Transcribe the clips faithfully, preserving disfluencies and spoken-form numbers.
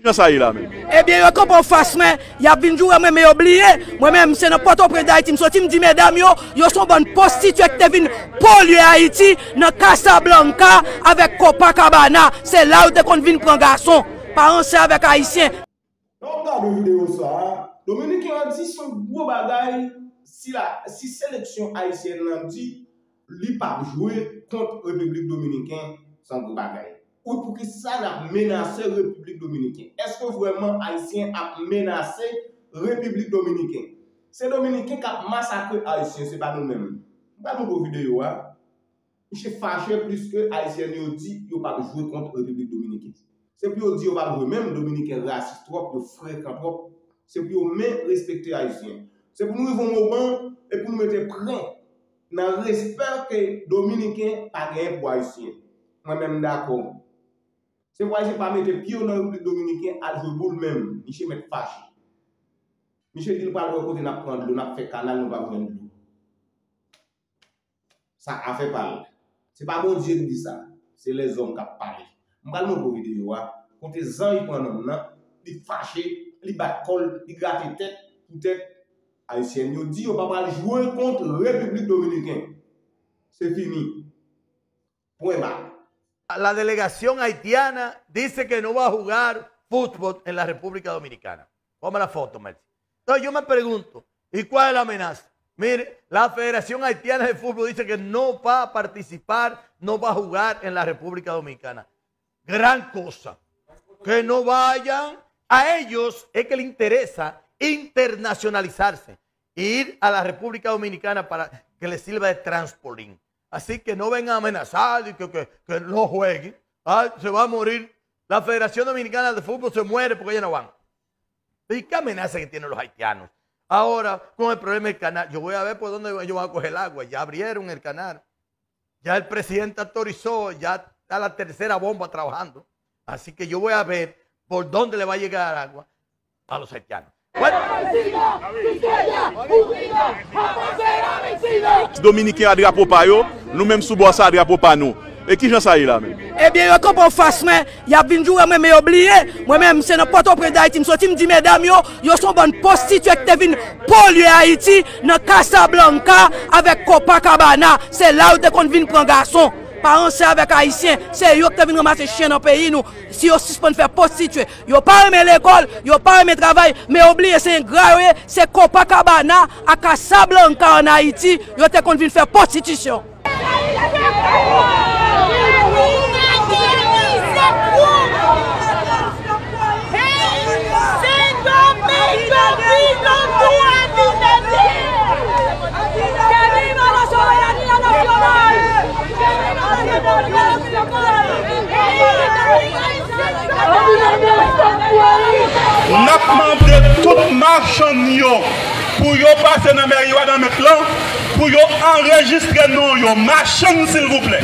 Jan sa ye la menm? Ebyen, yo kanpe anfas mwen, y ap vin joure mwen, men yo bliye. Mwen menm, se nan Pòtoprens Dayiti m soti, m di medam yo, yo se yon bann pwostitye ki te vin polye Ayiti nan Casablanca avèk Copacabana. Se la yo te konn vin pran gason. Pa ranse avèk Ayisyen. Lè w ap gade videyo sa a, Dominiken an di se yon gwo bagay si la, si seleksyon ayisyèn nan di li p ap jwe kont Repiblik Dominiken, se yon gwo bagay. Wi, poukisa n ap menase Repiblik Dominiken? Èske vrèman Ayisyen ap menase Repiblik Dominiken? Se Dominiken k ap masakre Ayisyen, se pa nou menm. M pral montre w videyo a. Misye fache pliske Ayisyèn yo di yo p ap jwe kont Repiblik Dominiken. Se pou yo di yo p ap jwe menm, Dominiken rasis twòp, yo frekan twòp. Se pou yo men respekte Ayisyen. Se pou nou rive yon moman e pou nou mete pwen nan respè ke Dominiken pa genyen pou Ayisyen. Mwen menm m dakò. Se pou Ayisyen pa mete pye yo nan Repiblik Dominiken al jwe boul menm. Misye mèt fache. Misye di l pral wè kote n ap pran dlo, n ap fè kanal, nou p ap jwenn dlo. Sa afè pa l. Se pa Bondye ki di sa. Se lèzòm k ap pale. M pral montre w videyo a. Kote zanj pran nonm nan, li fache, li bat kò l, li grate tèt, poutèt Ayisyèn yo di yo pa pral jwe kont Repiblik Dominiken. Se fini. Pwen ba. La delegación haitiana dice que no va a jugar fútbol en la República Dominicana. Ponme la foto, Martín. Entonces yo me pregunto, ¿y cuál es la amenaza? Mire, la Federación Haitiana de Fútbol dice que no va a participar, no va a jugar en la República Dominicana. Gran cosa. Que no vayan. A ellos es que les interesa internacionalizarse, ir a la República Dominicana para que les sirva de trampolín. Así que no vengan a amenazar de que, que, que no jueguen. Ah, se va a morir. La Federación Dominicana de Fútbol se muere porque ellos no van. ¿Y qué amenaza que tienen los haitianos? Ahora, con el problema del canal, yo voy a ver por dónde ellos van a coger el agua. Ya abrieron el canal. Ya el presidente autorizó, ya está la tercera bomba trabajando. Así que yo voy a ver por dónde le va a llegar agua a los haitianos. Bueno. Dominiken a drapo pa yo, nou menm sou bò sa a drapo pa nou. E kijan sa ye la menm? Ebyen, yo kanpe anfas mwen, y ap vin joure mwen, men yo bliye. Mwen menm, se nan Pòtoprens Dayiti m soti, m di medam yo, yo se yon bann pwostitye ki te vin polye Ayiti nan Casablanca avèk Copacabana. Se la yo te konn vin pran gason. Pa ranse avèk Ayisyen, se yo ki te vin ranmase chen nan peyi nou. Si yo sispann fè pwostitye, yo pa renmen lekòl, yo pa renmen travay, men yo bliye se engra yo ye, se Copacabana ak Casablanca ann Ayiti, yo te konn vin fè pwostitisyon. N ap mande tout machann yo pou yo pase nan mèri Wanament lan, pou yo anrejistre non yo. Machann, silvouplè.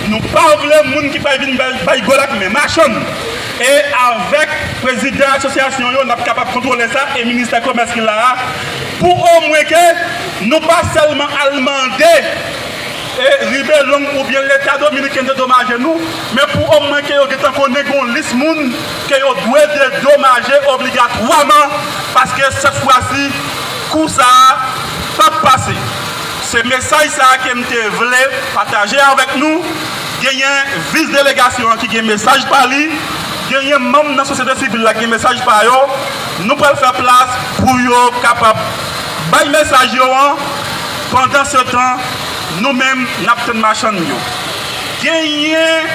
Nou pa vle moun ki pral vin bay, bay gòl ak men. Machann. E avèk prezidan asosyasyon yo, n ap kapab kontwole sa, e ministè komès ki la a, pou omwen ke nou pa sèlman al mande e Ribelong oubyen Leta dominiken dedomaje nou, men pou omwen ke yo gentan konnen gen yon lis moun ke yo dwe dedomaje obligatwaman, paske sèt fwa si, kou sa a p ap pase. Se mesaj sa a ke m te vle pataje avèk nou. Genyen vis delegasyon an ki gen mesaj pa li, genyen manm nan sosyete sivil la ki gen mesaj pa yo. Nou pral fè plas pou yo kapab bay mesaj yo an. Pandansetan, nou menm, n ap tann machann yo. Genyen,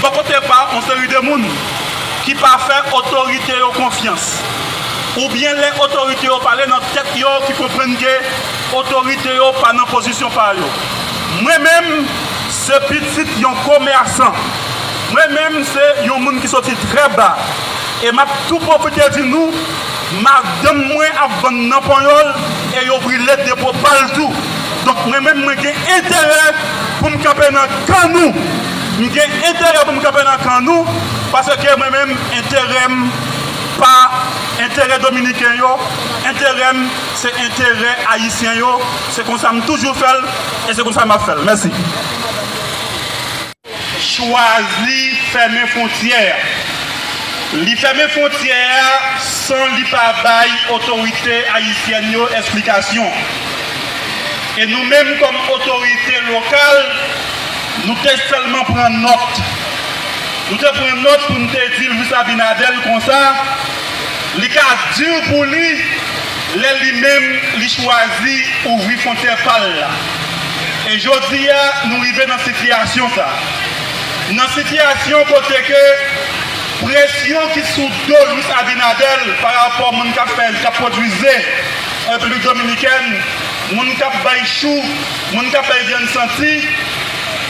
bò kote pa, yon seri de moun ki pa fè otorite yo konfyans. Oubyen lè otorite yo pale nan tèt yo ki konprann ke otorite yo pa nan pozisyon pa yo. Mwen menm, se pitit yon komèsan. Mwen menm, se yon moun ki soti trè ba. E m ap tou pwofite di nou, madanm mwen ap vann nan Panyòl e yo brile depo pa l tou. Donk, mwen menm, mwen gen enterè pou m kanpe nan kan nou. M gen enterè pou m kanpe nan kan nou, paske mwen menm, enterè m pa enterè dominiken yo, enterè m se enterè ayisyen yo. Se konsa m toujou fè l e se konsa m ap fè l. Mèsi. Chwazi fèmen fwontyè. Li fèmen fwontyè a san li pa bay otorite ayisyèn yo esplikasyon. E nou menm, kòm otorite lokal, nou te sèlman pran nòt. Nou te pran nòt pou n te di Luis Abinader konsa, li ka di pou li lè li menm li chwazi ouvri fwontyè pa l la. E jodi a, nou rive nan sitiyasyon sa. Nan sitiyasyon kote ke presyon ki sou do Luis Abinader pa rapò moun k ap fè, k ap pwodui ze an Repiblik Dominikèn, moun k ap bay chou, moun k ap bay vyann santi,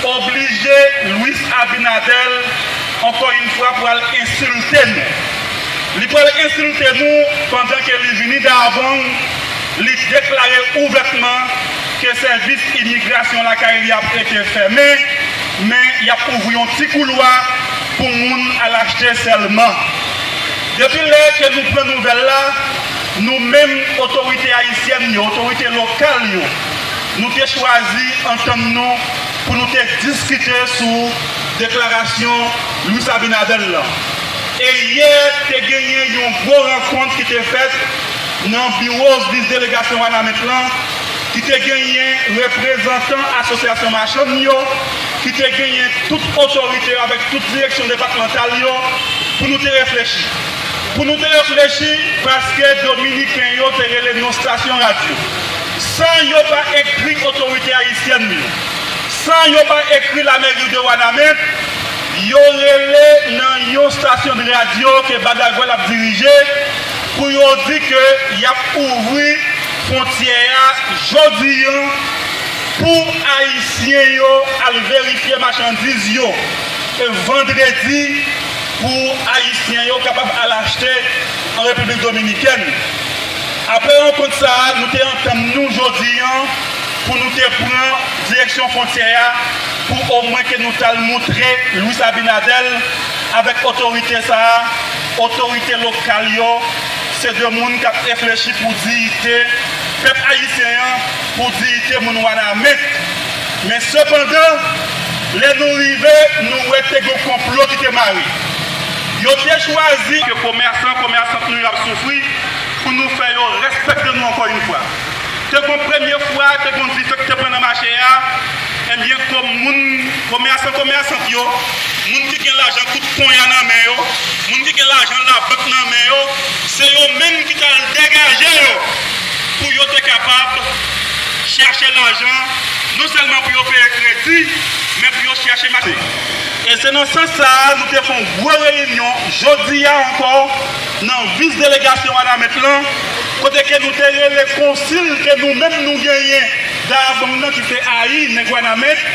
oblije Luis Abinader, ankò yon fwa, pral ensilte nou. Li pral ensilte nou pandan ke li vini Dayabong, li deklare ouvètman ke sèvis imigrasyon lakay li ap rete fèmen, men y ap ouvri yon ti koulwa pou moun al achte sèlman. Depi lè ke nou pran nouvèl la, nou menm otorite ayisyèn yo, otorite lokal yo, nou te chwazi antann nou pou nou te diskite sou deklarasyon Luis Abinader la. E yè te genyen yon gwo rankont ki te fèt nan biwo vis delegasyon Wanament lan, ki te genyen reprezantan asosyasyon machann yo, ki te genyen tout otorite yo avèk tout direksyon depatmantal yo pou nou te reflechi. Pou nou te reflechi, paske Dominiken yo te rele nan stasyon radyo, san yo pa ekri otorite ayisyèn yo, san yo pa ekri lameri de Wanament, yo rele nan yon stasyon de radyo ke Badagwèl ap dirije pou yo di ke y ap ouvri fwontyè a jodi an pou Ayisyen yo al verifye machandiz yo, e vandredi pou Ayisyen yo kapab al achte an Repiblik Dominikèn. Apre rankont sa a, nou te antann nou jodi an pou nou te pran direksyon fwontyè a pou omwen ke nou t al moutre Luis Abinader avèk otorite sa a, otorite lokal yo, se de moun k ap reflechi pou diyite pèp ayisyen an, pou diyite moun Wanament. Men sepandan, lè nou rive, nou wè te gen konplo ki te mare. Yo te chwazi ke komèsan, komèsant nou yo ap soufri pou nou fè yo respekte nou ankò yon fwa. Te gon premye fwa, te gon dife ki te pran nan mache a, ebyen, kòm moun, komèsan, komèsant yo, moun ki gen lajan kout ponya nan men yo, moun ki gen lajan labank nan men yo, se yo menm ki t al degaje yo pou yo te kapab chache lajan, non sèlman pou yo peye kredi, men pou yo chache mache. E se nan sans sa a, nou te fè yon gwo reyinyon jodi a ankò nan vis delegasyon Wanament lan, kote ke nou te rele konsil ke nou menm nou genyen Dayabong nan, ki se Ayi, nèg Wanament,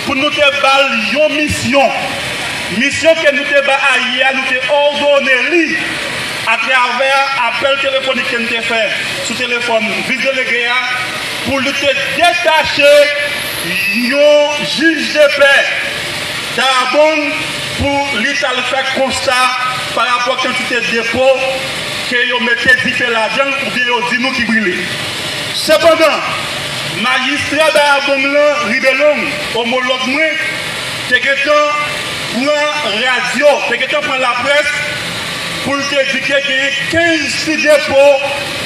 pou nou te ba l yon misyon. Misyon ke nou te ba Ayi a, nou te òdone li atravè apèl telefonik ke n te fè sou telefòn vis delege a, pou li te detache yon jij de pè Dayabong pou li t al fè konsta pa rapò kantite depo ke yo mete dife ladan l oubyen yo di nou ki brile. Sepandan, majistra Dayabong lan, Ribelong, omològ mwen, te gentan pran radyo, te gentan pran laprès pou l te di ke genyen kenz ti depo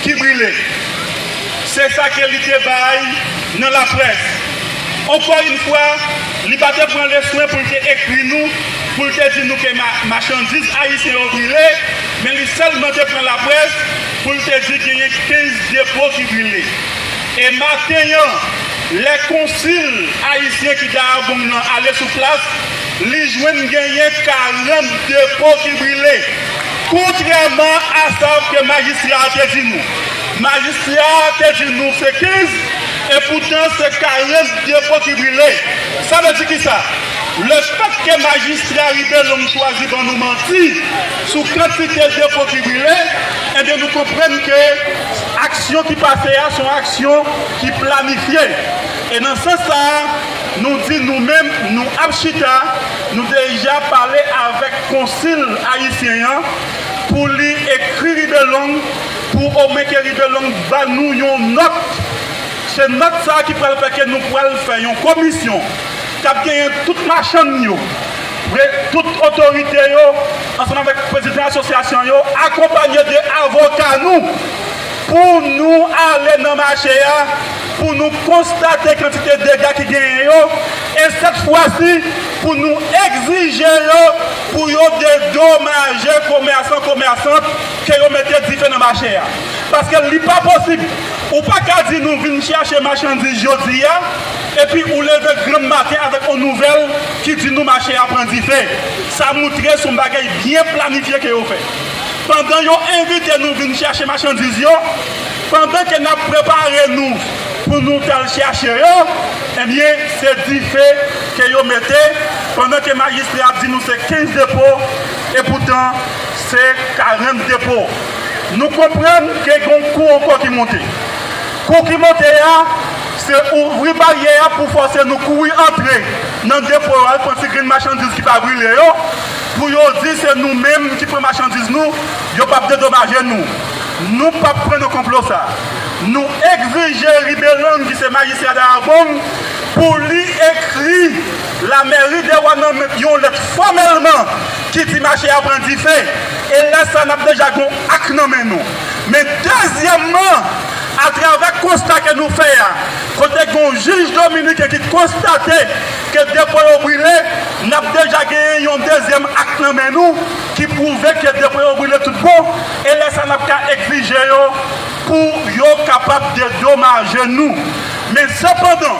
ki brile. Se sa ke li te bay nan laprès. Ankò yon fwa, li pa te pran leswen pou l te ekri nou, pou l te di nou ke ma-, machandiz ayisyen yo brile, men li sèlman te pran laprès pou l te di genyen kenz depo ki brile. E maten an, lè konsil ayisyen ki Dayabong nan ale sou plas, li jwenn genyen karant depo ki brile, kontrèman a sa ke majistra a te di nou. Majistra a te di nou se kenz, e poutan se karant depo ki brile. Sa vle di kisa? Lefètke majistra Ribelong chwazi ban nou manti sou kantite depo ki brile, ebyen, nou konprann ke aksyon ki pase a se yon aksyon ki planifye. E nan sans sa a, nou di nou menm, nou ap chita, nou deja pale avèk konsil ayisyen an pou li ekri Ribelong, pou omwen ke Ribelong ba nou yon nòt. Se nòt sa a ki pral fè ke nou pral fè yon komisyon k ap genyen tout machann yo, Tout otorite yo, ansanm avèk prezidan asosyasyon yo, akonpanye de avoka nou, pou nou ale nan mache a, pou nou konstate kantite dega ki genyen yo, e sèt fwa si, pou nou egzije yo, pou yo dedomaje komèsan, komèsant ke yo mete dife nan mache a. Paske li pa posib, ou pa ka di nou vin chache machandiz jodi a, epi ou leve granm maten avèk yon nouvèl ki di nou mache a pran dife. Sa moutre se yon bagay byen planifye ke yo fè. Pandan yo envite nou vin chache machandiz yo, pandan ke n ap prepare nou pou nou t al chache yo, ebyen, se dife ke yo mete, pandan ke majistra ap di nou se kenz depo, e poutan se karant depo. Nou konprann ke gen yon kou ankò ki monte. Kou ki monte a, se ouvri baryè a pou fòse nou kouri antre nan depo yo al pran ti grenn machandiz ki pa brile yo, pou yo di se nou menm ki pran machandiz nou, yo p ap dedomaje nou. Nou p ap pran nan konplo sa. Nou egzije Ribelang, ki se majistra Dayabong, pou li ekri lamèri de Wanament yon lèt fòmèlman ki di mache a pran dife. E lè sa, n ap deja gen yon ak nan men nou. Men dezyèmman, atravè konsta ke nou fè a, kote gen yon jij dominiken ki konstate ke depo yo brile, n ap deja genyen yon dezyèm ak nan men nou ki pwouve ke depo yo brile tout bon, e lè sa n ap ka egzije yo pou yo kapab dedomaje nou. Men sepandan,